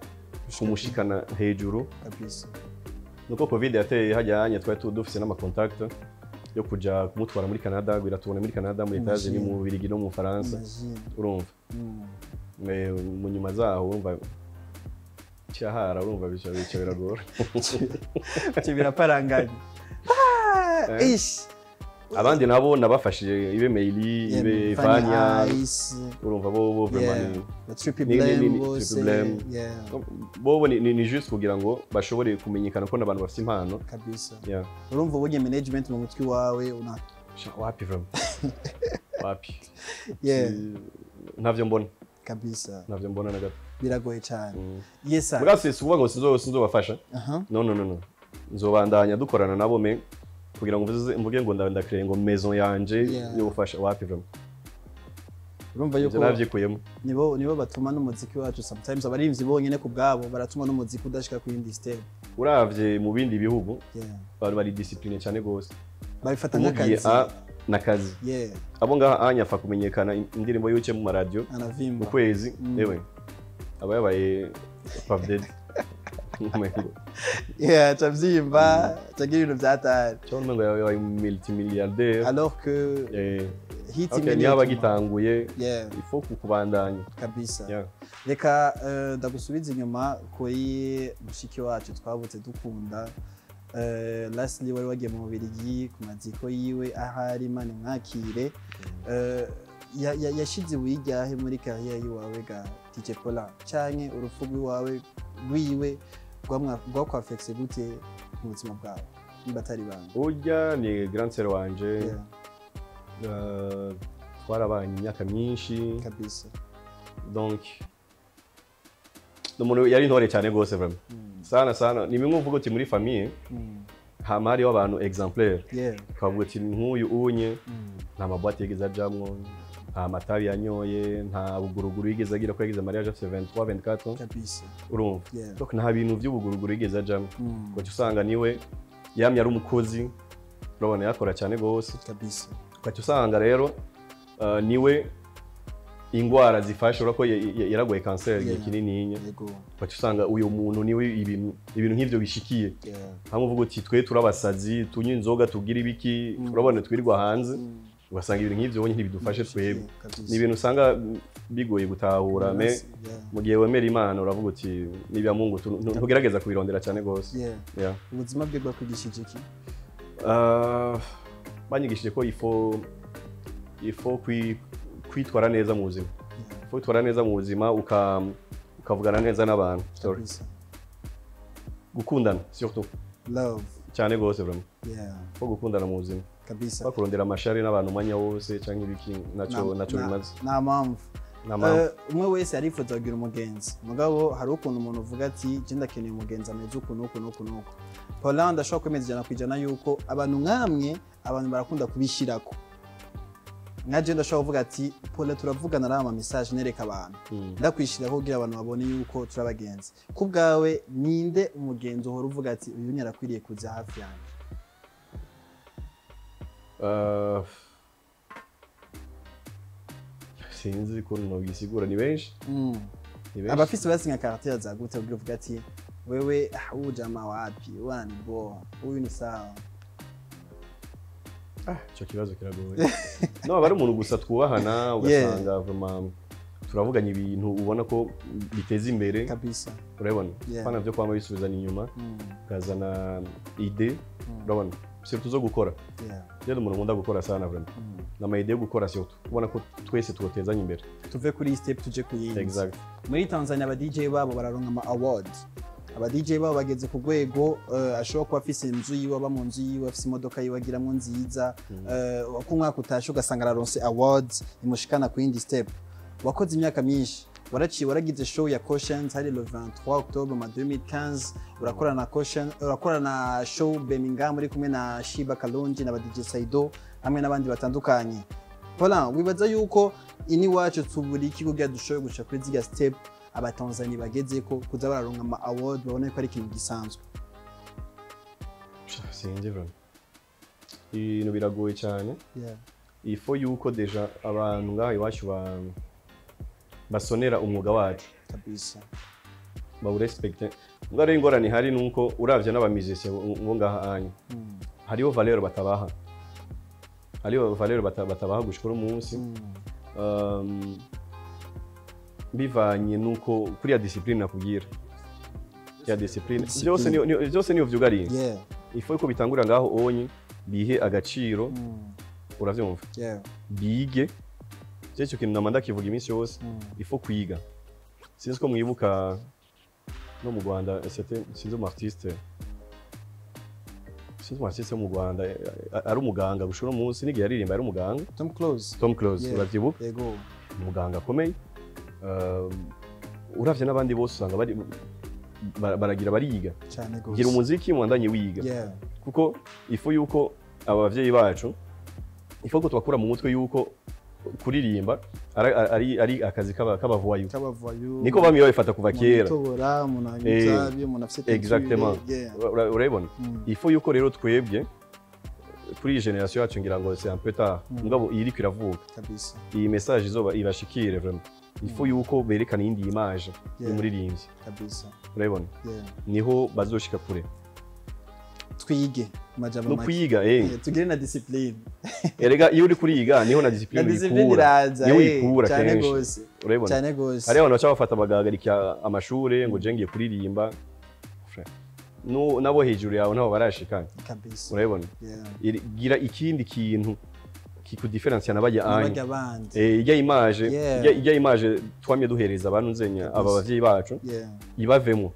kumushikana hejuru. Kabisa. Nuko Covid yateye hajyanye twari dufise n'ama contact yo kuja kumutwara muri Canada, gwira tubone muri Canada, muri Etats-Unis, mu Bubiligi no mu Faransa. Urumva. Mais mu nyuma zaho urumva cyahara urumva bica biragora. Bica biraparanganye. Ish. Abandi nabo nabafashije ibe Meili, ibe Vanya. Urumva bo vraiment ni Triple Blame bose. Bobo ni juste kugira ngo bashobore kumenyekana ko n'abantu bafite impano. Kabisa. Urumva ubonye management mu mutwe wawe una wapi vraiment. Wapi. Ntavyo mbona. Kabisa. Ntavyo mbona na gato. Biragoye cyane. Yes sir. Mugase suvuga ngo sinzobafasha. No no no no. Nzobandanya dukorana nabo me kugira ngo mvuge ngo ndakire ngo maison yanje yo gufasha wapi vraiment. Urumva yuko navyikuyemo. Nibo batuma n'umuziki wacu sometimes abarimvyi bonyene ku bwabo baratuma n'umuziki udashika ku yindi step. Uravye mu bindi bihugu abantu bari discipline cyane gose. Babifata nk'akazi. Nakazi. Abo ngaha anyafa kumenyekana indirimbo yuce mu radio. Anavimba. Mu kwezi ewe. Aba yabaye Puff Daddy. Umengo Yeah, aca avyimba, aca agira ibintu vyatari. Cyangwa umengo yabaye multimilliardaire. Alors que hit Okay, niyo aba agitanguye, il faut kukubandanya. Kabisa. Reka ndagusubiza inyuma kuri mushiki wacu twabutse dukunda. Lastly wari wagiye mu Bubiligi ku maziko yiwe, ahari Imana imwakire. Yashize ibuye iryahe muri carrière yiwawe ga DJ Paulin, canke urupfu rw'iwawe rwiwe rwakwafekise gute mu buzima bwawe, nimba atari banga? Urya ni grand sœur wanje. Twarabanye imyaka myinshi. Donc ni umuntu yari intore cyane rwose, vraiment. Sana sana ni bimwe uvuga uti muri famille hama hariho abantu exemplaire, ukavuga uti nk'uyu unye nta ma boîte yigeze ajamwo, nta matabi yanyoye, nta buguruguru yigeze agira, ko yagize mariage afite 23 24 ans. Urumva? Donc nta bintu by'ubuguruguru yigeze ajamwo. Ugaca usanga niwe yamye ari umukozi, urabona yakora cyane rwose. Ugaca usanga rero niwe ingwara zifashe, urabona ko yaragoye kanseri igihe kinininya. Ugaca usanga uyu muntu niwe ibintu nk'ivyo bishikiye, hamwe uvuga uti twe turabasazi, tunywa inzoga, tugira ibiki, urabona twirirwa hanze, ugasanga ibintu nk'ivyo bonye ntibidufashe twebwe. Ni ibintu usanga bigoye gutahura, mais mu gihe wemera Imana uravuga uti nibya Mungu, ntugerageza kubirondera cyane rwose. Yeah. Ubuzima bwe bwakwigishije iki? Banyigishije ko il faut kwitwara neza mu buzima. Il faut kwitwara neza mu buzima, ukavugana neza n'abantu. Sorry. Gukundana surtout. Love. Cyane rwose, vraiment. Ko gukundana mu buzima. Bakurondera amashari n'abantu umwanya wose cyangwa ibiki, naco naco bimaze. Nta mpamvu. Nta mpamvu. Umwe wese arifuza kugira umugenzi, mugabo hari ukuntu umuntu uvuga ati je ndakeneye umugenzi ameze uku n'uku n'uku n'uku. Paulin, ndashobora kwemeza 100% yuko abantu nkamwe, abantu barakunda kubishirako. Nka je ndashobora kuvuga ati Paulin turavugana, ari ama message nereka abantu, ndakwishirako kugira abantu babone yuko turi abagenzi. Ku bwawe, ninde umugenzi uhora uvuga ati uyu nyarakwiriye kuza hafi yanjye? Sinzi ukuntu nobisigura, ni benshi. Ni benshi. Abafise basi nka caractère za gute kugira uvuga ati wewe, ah, huyu jamaa wapi wananiboa, huyu ni sawa? Icyo kibazo kiragoye. No aba ari umuntu gusa twubahana, ugasanga vraiment turavuganye ibintu ubona ko biteza imbere. Urabona? Pana byo kwama bisubizana inyuma, ukazana idée, urabona, surtout zo gukora. Rero umuntu nkunda gukora sana, vraiment. N'ama idée yo gukora, surtout ubona ko twese twotezanya imbere. Tuve kuri iyi step tuje ku yindi. Exact. Muri Tanzania aba DJ babo bararonka ama awards, aba DJ babo bageze ku rwego ashobora kuba afise inzu yiwe, aba mu nzu yiwe, afise imodoka yiwe agiramwo nziza. Uko umwaka utashe ugasanga araronse awards imushikana ku yindi step. Wakoze imyaka myinshi, waraciye waragize show ya Cautions hari le 23 octobre ma 2015, urakorana na Caution, urakorana na show Birmingham uri kumwe na Shiba Kalonji na ba DJ Saido hamwe n'abandi batandukanye. Paulin, wibaza yuko ini wacu tubura iki kugira dushoboye guca kuri ziriya step abatanzania bagezeko, kuza bararonka ama award, babone ko ari ikintu gisanzwe? Sinzi vraiment, ibintu biragoye cyane. Il faut yuko déjà abantu ngaho iwacu basonera umwuga wacu, bawurespecte. Mbwa rero ingorane ihari nuko uravye n'aba musiciens bo ngaha anya, hariho valeur batabaha, hariho valeur batabaha gushika uno munsi. Bivanye nuko kuri ya discipline nakubwira, ya discipline Discipline. byose byose niyo vyugariye. Il faut ko bitangurira ngaho onye bihe agaciro, uravyumva? Bige cyo kintu nama ndakivuga iminsi yose. Il faut kwiga. Sinzi ko mwibuka no mu Rwanda, c'était sinzi umu artiste, sinzi umu artiste wo mu Rwanda, ari umuganga gushura umunsi n'igihe yaririmba ari umuganga. Tom Close. Tom Close. Uravyibuka? Yego. Umuganga akomeye. Uravye n'abandi bose usanga bari baragira bariga. Cyane gose. Gira umuziki mubandanye wiga, kuko il faut yuko aba bavyeyi bacu, il faut ko tubakura mu mutwe yuko kuririmba ari akazi k'abavoyou. K'abavoyou. Niko bamwe babifata kuva kera. Umuntu utobora, umuntu anywa itabi, umuntu afite Exactement. Urabibona? Il faut yuko rero twebwe kuri iyi génération yacu, ngira ngo c'est un peu tard, mugabo iyi iriko iravuka, iyi message izoba ibashikire vraiment. Il faut yuko berekana iyindi image y'umuririmbyi. Kabisa. Urabibona? Yeah. Niho bazoshika kure. Twige majambo No make. kwiga Tugire na discipline. Erega iyo uri kuriga niho na Na discipline discipline uyikura. iraza. Niho uyikura Cyane kenshi. gose. Urabibona? Cyane gose. Hariho abantu baca bafata bagahagarika amashure ngo je ngiye kuririmba. Frère, no nabo hejuru yawe nabo barashika. Kabisa. Urabibona? Yeah. Gira ikindi kintu kikudiferencia n'abajya anye. N'abajya abandi. Ijya image, Yeah. ijya image twamye duhereza abantu nzenya aba Kabisa. bavyeyi bacu Yeah. ibavemo.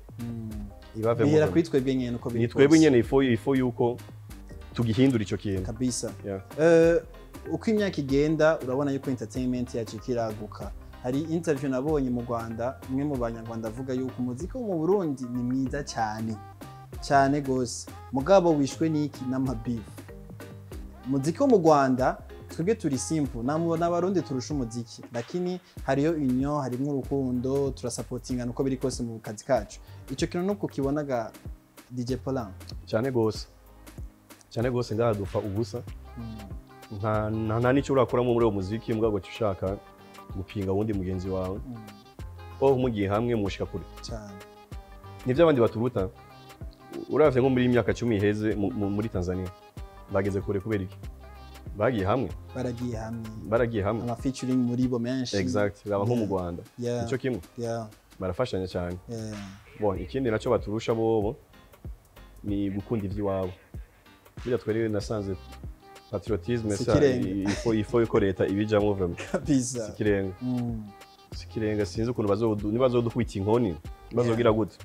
Ibavemo. Bihera kuri twebwe nyene uko biri Ni twebwe kose. nyene ifo yuko tugihindura ico kintu. Kabisa. Yeah. Uko imyaka igenda urabona yuko entertainment yacu ikiraguka. Hari interview nabonye mu Rwanda, umwe mu banyarwanda avuga yuko umuziki wo mu Burundi ni mwiza cyane cyane gose, mugabo wishwe n'iki? N'amabeef. Umuziki wo mu Rwanda twebwe turi simple, n'abarundi turusha umuziki, lakini hariyo union, harimo urukundo, turasapotingana uko biri kose mu kazi kacu. Ico kintu nuko kibonaga DJ Paulin? Cyane gose. Cyane gose, ngaha dupfa ubusa. Nta n'icyo urakuramo muri uwo muziki, mugabo ushaka gupinga wundi mugenzi wawe. Oh, mugiye hamwe mushika kure. Cyane. Nivyo abandi baturuta. Uravye nko muri imyaka 10 iheze muri Tanzania bageze kure kubera iki? Bagiye hamwe. Baragiye hamwe. Baragiye hamwe. Ama featuring muri bo menshi. Exact, baba nko mu Rwanda. Nico kimwe. Barafashanya cyane. Bon, ikindi naco baturusha bobo ni gukunda ivy'iwabo. Burya twari nasanze patriotisme Si sa ikirenga. il faut yuko leta ibijamwo vraiment. Kabisa. Sikirenga. Sikirenga, sinzi ukuntu bazodu nibazodukubita inkoni bazogira gute.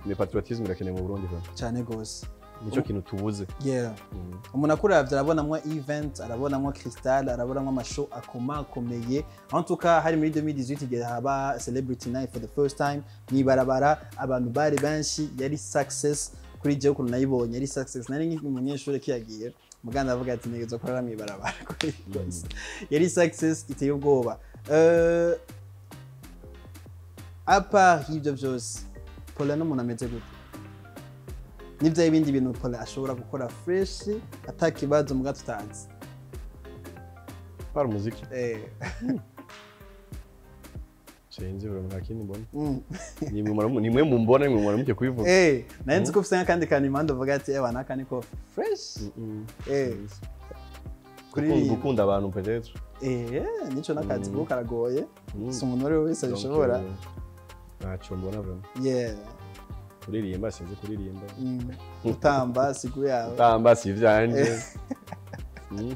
Mais patriotisme irakenewe mu Burundi vraiment. Cyane gose. Nico kintu tubuze. Umuntu akuravye arabonamwo event, arabonamwo Cristal, arabonamwo amashow akomakomeye. En tout cas hari muri 2018 igihe haba Celebrity Night for the first time mwibarabara, abantu bari benshi, yari success kuri jewe ukuntu nayibonye, yari success. Nari nk'umunyeshuri kiyagiye muganda avuga ati ntegerezwa kurara mwibarabara kuri rwose. Yari success iteye ubwoba. À part y'ibyo byose, Paulin n'umuntu ameze gute? Nibyo ibindi bintu Paulin ashobora gukora fresh atakibazo muga tutazi? Par muziki? Eh. Sinzi vraiment, nta kindi mbona. Nimwe Nimwe mumbona, nimwe muramuke kubivuga. Nari nzi ko ufite nk'akandi kantu impande uvuga ati ewa naka niko fresh. Kuri Gukunda abantu peut-être. Nico n'akazi kuko karagoye. Si umuntu uwo ari we wese Donc, abishobora. Ntacyo mbona vraiment. Kuririmba sinzi kuririmba. Gutamba siku yawe. Gutamba si ivyanje.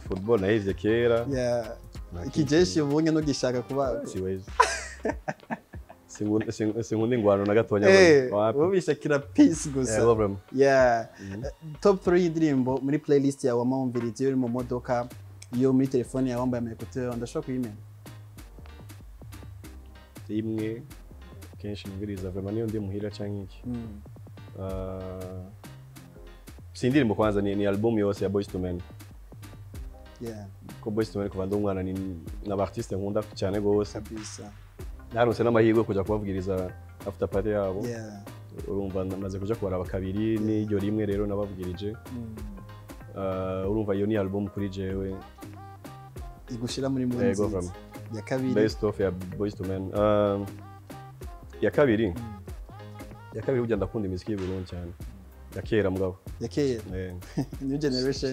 Football nahivye kera. Nta Ikijeshi ubunye ntugishaka kuba. Siwezi. Sinkunda ingwano na gatonya. Wapi. Wowe wishakira peace gusa. Yego vraiment. Top 3 y'indirimbo muri playlist yawe wama wumviriza iyo uri mu modoka, iyo muri telefone yawe wambaye ama écouteur, ndashobora kuyimenya? Imwe kenshi numviriza vraiment niyo ndi muhira canke iki. Si indirimbo kwanza, ni album yose ya Boyz II Men. Ko Boyz II Men kuva ndi umwana ni n'aba artiste nkunda cyane gose. Kabisa. Naronse n'amahirwe yo kuja kubavugiriza after party yabo. Urumva maze kuja kubaraba kabiri, n'iryo rimwe rero nabavugirije. Urumva iyo ni album kuri jewe. Igushira muri muri Yego nziza. vraiment. Ya kabiri? Best of ya Boyz II Men. Ya kabiri. Ya kabiri, burya ndakunda imiziki y'u Burundi cyane. Ya kera mugabo. Ya kera. New generation.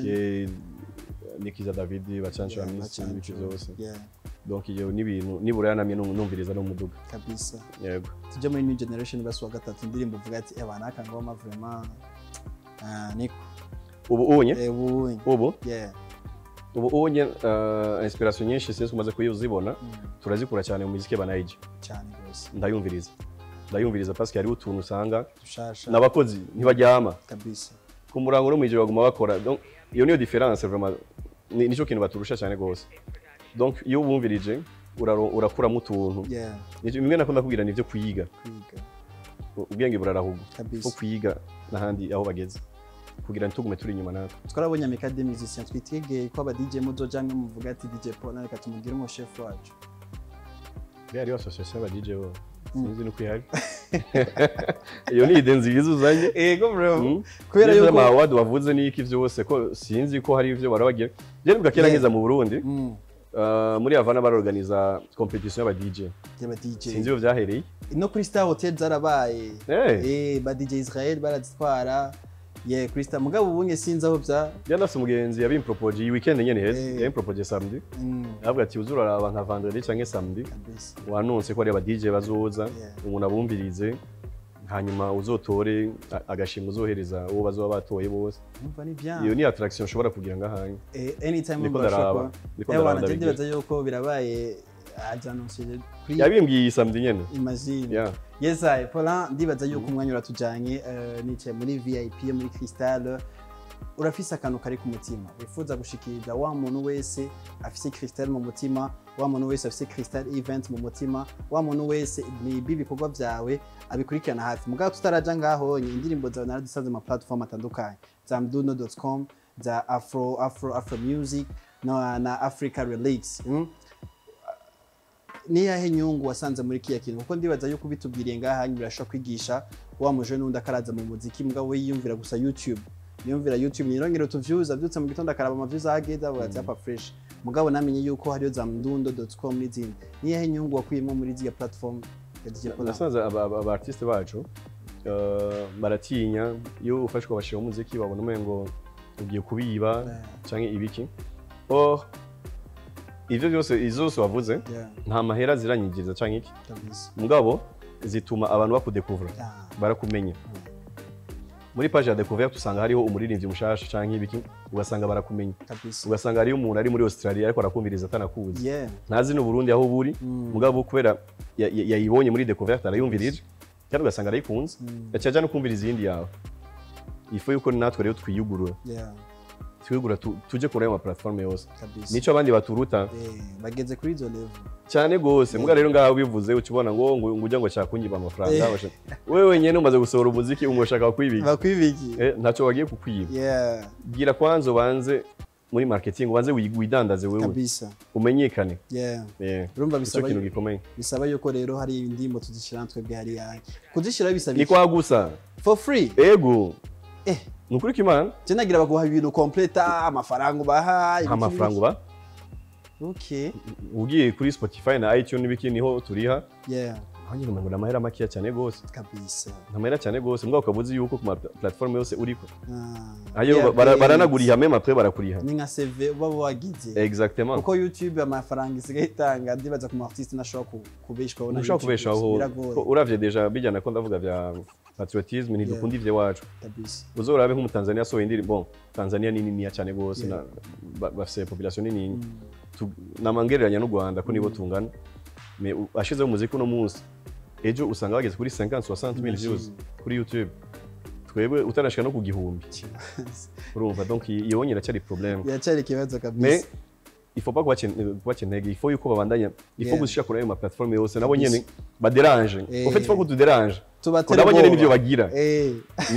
Nikiza David, Bacanco, Amisi, Bacanco. n'ibiki byose. Donc iyo ni ibintu nibura yanamye numviriza no mu muduga. Kabisa. Yego. Tujye muri new generation basi, wa gatatu, indirimbo uvuga ati ewa naka ngoma vraiment, ah niko. Ubu unye Ubu. Ubu ubu unye inspiration nyinshi sinzi umaze kuyuzibona, turazikura cyane mu muziki banayije. Cyane rwose. Ndayumviriza parce que hariho utuntu usanga dushasha. N'abakozi ntibaryama. Kabisa. Ku murango no mwijoro baguma bakora. Donc iyo niyo différence vraiment, nico kintu baturusha cyane gose. Donc iyo wumvirije urakuramo utuntu. Nico bimwe nakunda kubwira, nivyo kwiga. Kwiga. Ubwenge burarahugwa. Kabisa. Ko kwiga n'ahandi aho bageze kugira ntitugume turi inyuma natwe. Twarabonye Amicale des Musiciens, twitegeye ko aba DJ muzoja mwe muvuga ati DJ Paul reka tumugire umu chef wacu. Mbere hariho association y'aba DJ bo, sinzi nuko ihari. Iyo ni idée nziza uzanye. Ego bro. Kubera Kubera yuko ama award wavuze n'iki vyose, ko sinzi ko hari ivyo barabagira. Je nibuka kera nkiza mu Burundi. Muri Havana barorganiza competition y'aba DJ. Y'aba DJ. Sinzi iyo vyahereye. No kuri Star Hotel zarabaye. Ba DJ Israel barazitwara. Yeah, kuri Star mugabo ubunye sinzi aho bya. Yanafise umugenzi yabimpropoje iyi weekend nyene heze. Yabimpropoje samedi. Avuga ati uzuraraba nka vendredi canke samedi. Wanonse ko ari aba DJ bazoza, umuntu abumvirize, hanyuma uzotore agashimwe uzohereza uwo bazoba batoye bose. Umva ni bien. Iyo ni attraction ushobora kugira ngahanye. Anytime mbashaka. Ewana je ndibaza yuko birabaye ajanonse kuri yabimbwiye samedi nyene. Imagine. Yeah. Yes, I Paulin ndibaza yuko umwanya uratujanye, nicaye muri VIP muri Crystal. Urafise akantu kari ku mutima wifuza gushikiriza wa muntu wese afise Crystal mu mutima, wa muntu wese afise Crystal event mu mutima, wa muntu wese maybe ibikorwa byawe abikurikirana hafi. Mugabo tutaraja ngaho indirimbo zawe naradusanze mu platform atandukanye za mduno.com, za Afro Afro Afro Music na Africa Relax. Ni yahe nyungu wasanze muri kiya kintu? Kuko ndibaza yuko bitubwiriye ngaha birashobora kwigisha wa muje n'undi akaraza mu muziki mugabo we yiyumvira gusa YouTube. Yumvira YouTube nirongera tu views abyutse mu gitondo akaraba ama views ageza WhatsApp fresh. Mugabo namenye yuko hariyo za mdundo.com n'izindi. Ni yahe nyungu wakuyemo muri ziya platform ya DJ Paulin? Nasanze aba artiste bacu baratinya iyo ufashwe bashira umuziki babona umengo ugiye kubiba canke ibiki. Or ivyo byose izo wavuze nta mahera ziranyigiriza canke iki. Mugabo zituma abantu bakudécouvrir, barakumenya. Muri page ya découverte usanga hariho umuririmbyi mushasha canke ibiki, ugasanga barakumenya. Ugasanga hariyo umuntu ari muri Australia ariko arakumviriza atanakuzi. Ntazi no Burundi aho buri, mugabo kubera yayibonye muri découverte arayumvirije, cyangwa ugasanga arayikunze, yacaja no kumviriza iyindi yawe. Ifo yuko natwe rero twiyugurura. Twiyugura tuje kuri ayo ma platform yose. Nico abandi baturuta. Bageze kuri izo level. Cyane gose. Muga rero ngaho bivuze ucubona ngo ngo ujya ngo shakunyiba amafaranga. Wewe nyene umaze gusohora umuziki ungoshaka kwibiki. Bakwibiki. Ntaco bagiye kukwiba. Gira kwanza ubanze muri marketing, ubanze widandaze wewe. Kabisa. Umenyekane. Urumva bisaba ikintu gikomeye. Bisaba yuko rero hari indimbo tuzishira twebwe hari yaje. Kuzishira bisaba iki? Ni kwa gusa. For free. Ego. Nukuri kimana? Je nagira baguha ibintu completa, amafaranga ubaha, amafaranga uba. Okay. Ugiye kuri Spotify na iTunes n'ibiki niho turiha. Hangi ngo namahera makiya cyane gose. Kabisa. Namahera cyane gose mbwa ukabuzi yuko ku platform yose uriko. Ayo baranaguriha même après barakuriha. Ni nka CV uba wagize. Exactement. Kuko YouTube amafaranga isigaye itanga ndibaza ku artiste nashobora kubeshwaho na. Ushobora kubeshwaho. Uravye déjà bijyana ko ndavuga vya patriotisme ntidukunda ivyo wacu. Kabisa. Uzorabe nko mu Tanzania so indiri bon Tanzania ni nini cyane gose na bafise population nini. Namangereranya n'u Rwanda ko nibo tungana. Mais ashize umuziki uno munsi ejo usanga bageze kuri 50 60 mille views kuri YouTube. Twebwe utarashika no ku gihumbi. Urumva donc iyo nyira cyari problème. Yacari kibazo kabisa. Mais il faut pas kubaca intege, il faut yuko babandanya, il faut gushika kuri ayo ma plateforme yose nabo nyene ba dérange. En fait il faut que tu dérange. Nabo nyene nivyo bagira.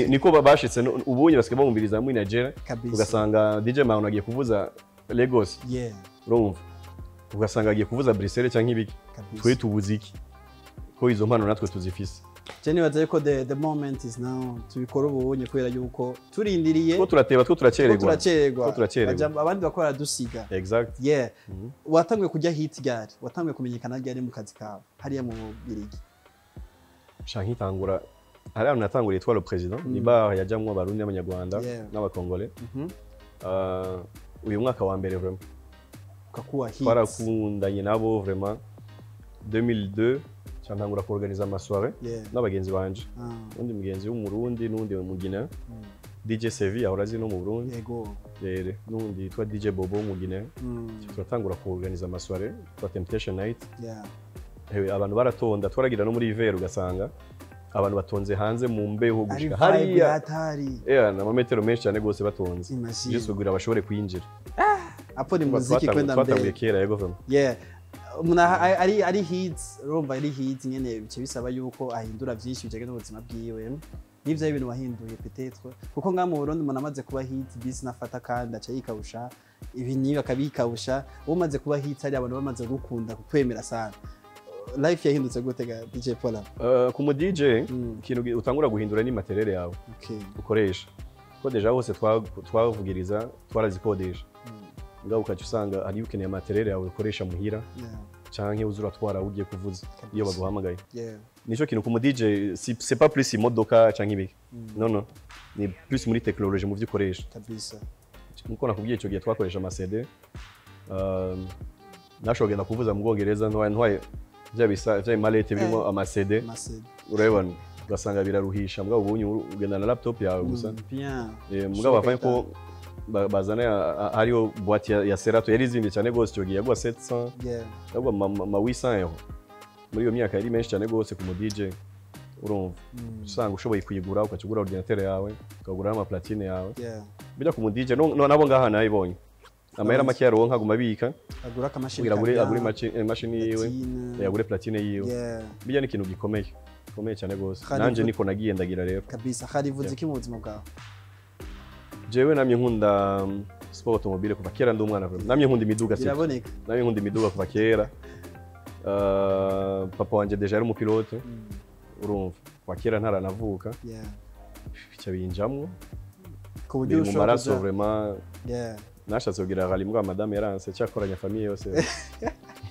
Niko bashitse ubunye basigaye bumviriza muri Nigeria ugasanga DJ Maron agiye kuvuza Lagos. Urumva ugasanga agiye kuvuza Bruxelles canke ibiki. Twe tubuze iki ko izo mpano natwe tuzifise. Je nibaza yuko the moment is now tubikora ubunye kubera yuko turindiriye ko turateba two turacererwa. Abandi bakora dusiga. Exact. Watanguye kujya hit gari, watanguye kumenyekana gari mu kazi kawe hariya mu Birigi. Shanki tangura hari ahantu natanguriye yitwa Le Président, ni bar yajamwo abarundi n'abanyarwanda n'abakongole. Uyu mwaka wa mbere vraiment ukakuwa hit. Twarakundanye nabo vraiment 2002 cyantangura kuorganiza ama soirée n'abagenzi banje. Undi mugenzi w'umurundi n'undi mu Guinea. DJ Sevi ahora azi no mu Burundi. Yego. Rere n'undi yitwa DJ Bobo mu Guinea. Turatangura kuorganiza ama soirée kwa Temptation Night. Abantu baratonda twaragira no muri hiver ugasanga abantu batonze hanze mu mbeho gushika hariya. Na metero menshi cyane gose batonze. Juste kugira bashobore kwinjira. Apo ni muziki kwenda mbere. Twatanguye kera yego vraiment. Umuntu ari hits, urumva ari hits nyene bice bisaba yuko ahindura byinshi bijanye n'ubuzima bwiwe. Nivyo ibintu wahinduye peut-être kuko nga mu Burundi umuntu amaze kuba hit bisi nafata kandi aca yikawusha ibi niba akabikawusha umaze kuba hit ari abantu bamaze gukunda kukwemera sana. Life yahindutse gute ga DJ Paulin? Ku mu DJ ikintu utangura guhindura ni materiel yawe. Ukoresha. Ko deja hose twavugiriza twarazikodesha. Mugabo ukaca usanga hari ukeneye matériel yawe ukoresha muhira canke uza uratwara aho ugiye kuvuza iyo baguhamagaye. Nico kintu ku mu DJ, c'est pas plus imodoka canke ibiki, non, ni plus muri technologie, mu vyo ukoresha. Nkuko nakubwiye, icyo gihe twakoresha ama CD. Nashobora kugenda kuvuza mu Bwongereza ntwaye vya bisa vya malete birimo ama CD. Ama CD. Urabibona, ugasanga biraruhisha. Mugabo ubunye ugenda na laptop yawe gusa. Bien. Mugabo bafanye ko bazana hariyo boîte ya Serato yari izimvye cyane gose icyo gihe, yagwa 700, yagwa ma 800 euro. Muri iyo myaka yari menshi cyane gose ku mu DJ, urumva. Usanga ushoboye kuyigura, ukaca ugura ordinateur yawe, ukagura n'ama platine yawe. Bijya ku mu DJ no nabo ngaha nayibonye amahera make yaronka, aguma abika Agura akamashini. Kugira agure imashini yiwe, agure platine yiwe. Bijya ni ikintu gikomeye gikomeye cyane gose. Nanje niko nagiye ndagira rero. Kabisa. Harivuze iki mu buzima bwawe? Jewe namye nkunda sport automobile kuva kera ndi umwana vraiment. Namye nkunda imiduga surtout. Biraboneka. Namye nkunda imiduga kuva kera. Papa wanje déjà yari umupilote, urumva, kuva kera ntaranavuka. Bica binjamwo. Ku buryo Biri mu ushobora maraso kuja vraiment. Nashatse kugira rally mbwa madame yaranse, cyakoranya famille yose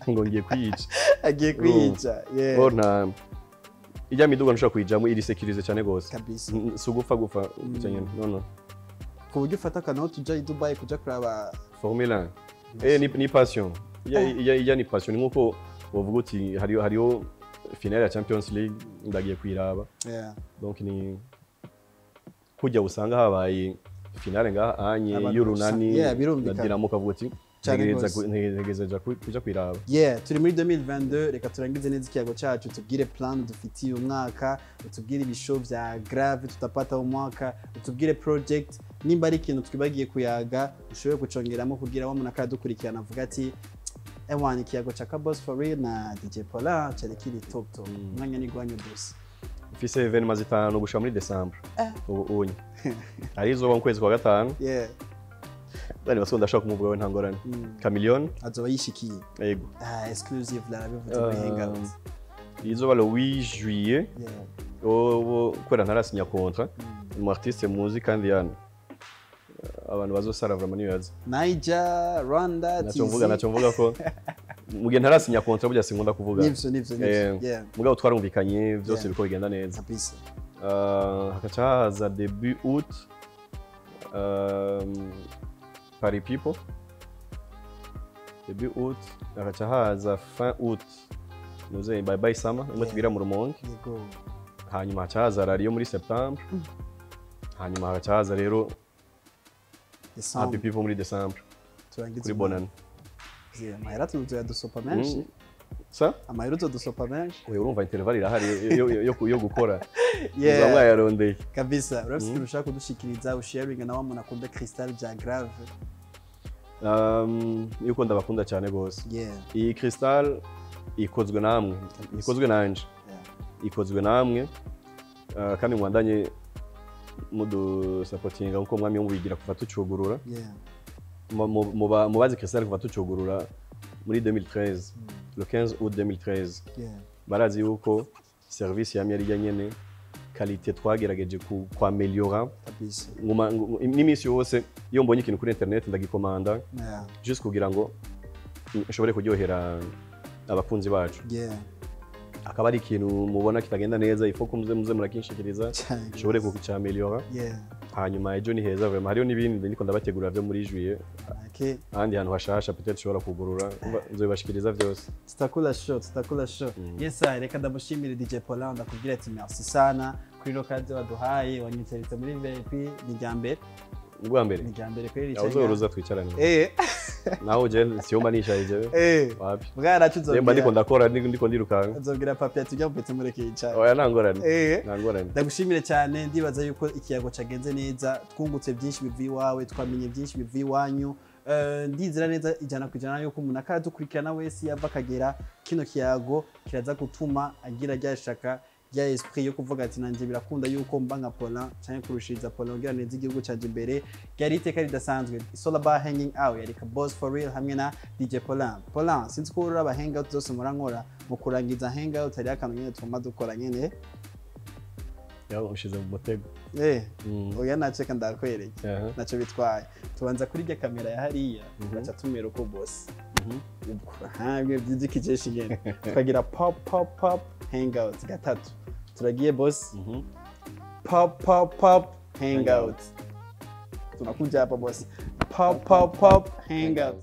ngo ngiye kwiyica. Agiye kwiyica, yeah. Bo nta ijya miduga ntushobora kuyijamo iri sécurisé cyane gose. Si ugupfa gupfa gutya nyene, non. Ku buryo ufata akanoti uja i Dubai kuja kuraba Formule 1, ni passion. Ijya ni passion, ni nkuko wovuga uti hariyo finale ya Champions League, ndagiye kuyiraba. Donc ni kujya usanga habaye finale ngaha anye Abantu y'urunani yeah, birumvikana. na Dinamo, ukavuga uti Cane ntegereza gose. Ntegereza kuja kuyiraba. Yeah, turi muri 2022. Reka turangize neza ikiyago cyacu, tubwire plan dufitiye umwaka, utubwire ibishow vya grave tutapata umwaka, utubwire project, nimba ari ikintu twibagiye kuyaga ushobore kucongeramo kugira wa muntu akadukurikirana avuga ati: "Ewana, ikiyago ca Kaboss for real na DJ Paulin cyari kiri top top." Umwanya ni gwanyu, boss. Mfise événements zitanu gushika muri December. Ubu unye hari izoba mu kwezi kwa gatanu. Bari basonda, ndashaka kumuvuga we, nta ngorane. Chameleone. Azoba yishikiye. Yego. Ah, exclusive, larabivuze muri hangout. Izoba le 8 juillet. Ubu kubera ntarasinya contrat, umu artiste muzi kandi yana abantu bazosara vraiment nibaza. Niger, Rwanda, Nacyo mvuga, TZ. nacyo mvuga ko mu gihe ntarasinya contrat burya sinkunda kuvuga. Nivyo. Mugabo twarumvikanye byose, biriko bigenda neza. Hakaca haza début août, Paris People début août, hakaca haza fin août nuze Bye Bye Summer imwe tugira mu Rumonge. Hanyuma haca haza rally yo muri septembre, hanyuma hagaca haza rero Happy December. People muri December. Turangize Kuri umwaka. Bonane. Yeah, amahera tuzoyadusopa menshi. Sa Amahera uzodusopa menshi. Oya, urumva intervalle irahari yo gukora. Muza mwayarondeye. Kabisa. Urafise ikintu ushaka kudushikiriza, usharinga na wa muntu akunda Cristal bya grave? Yuko ndabakunda cyane gose. Iyi Cristal ikozwe namwe, ikozwe nanje, ikozwe namwe. Kandi mwandanye mudusapotinga nkuko mwami mubigira kuva tucugurura. Mubazi Cristal kuva tucugurura muri 2013, le 15 août 2013. Barazi yuko service yamye ari nyene, qualité twagerageje kwameliora. N'iminsi yose iyo mbonye ikintu kuri internet ndagikomanda, just kugira ngo nshobore kuryohera abakunzi bacu. Akaba ari ikintu mubona kitagenda neza, ifo ko muze murakinshikiriza, nshobore kucyameliora. Hanyuma ejo ni heza vraiment, hariho n'ibindi ndiko ndabategurira byo muri juillet, ahandi hantu hashasha peut-être ushobora kugurura. Nzobibashikiriza byose. Tutakula show, tutakula show. Yes sir, reka ndamushimire DJ Paulin, ndakubwira ati merci sana kuri lokazi waduhaye, wanyiteretse muri VIP, ni rya mbere. Ni bwa mbere. Ni rya mbere kweri. Aho uzoruza twicarane. Naho je siyomba nicaye jewe. Wapi. Bwaracu. Yemba ndiko Nzobwira ndakora, ndiko ndirukanka. Nzobwira papi ati ujya mupetse mureke yicara. Oya, nta ngorane. Nta ngorane. Ndagushimire cyane, ndibaza yuko ikiyago cagenze neza, twungutse byinshi bivuye iwawe, twamenye byinshi bivuye iwanyu. Ndizera neza 100% yuko umuntu akadukurikirana wese yava akagera kino kiyago kiraza gutuma agira rya shaka, rya esprit yo kuvuga ati: "Nanjye birakunda yuko mba nka Paulin canke kurushiriza Paulin kugira neza igihugu canje imbere." Ryari iteka ridasanzwe. It's all about hanging out. Yari Boss for real hamwe na DJ Paulin. Paulin, sinzi ko uraba hangout zose murankora mu kurangiza hangout, hariho akantu nyene tugomba dukora nyene. Yawe ushize mu mutego. Eh, oya, naceka, ndakwereke. Aha. Naco bitwaye, tubanza kuri rya kamera ya hariya, tugaca tumera uko boss. Ubwo aha by'ikijeshi nyene tukagira pop pop pop hangout gatatu. Turagiye, boss. Pop pop pop hangout. Tunakuja hapa, boss. Pop pop pop hangout.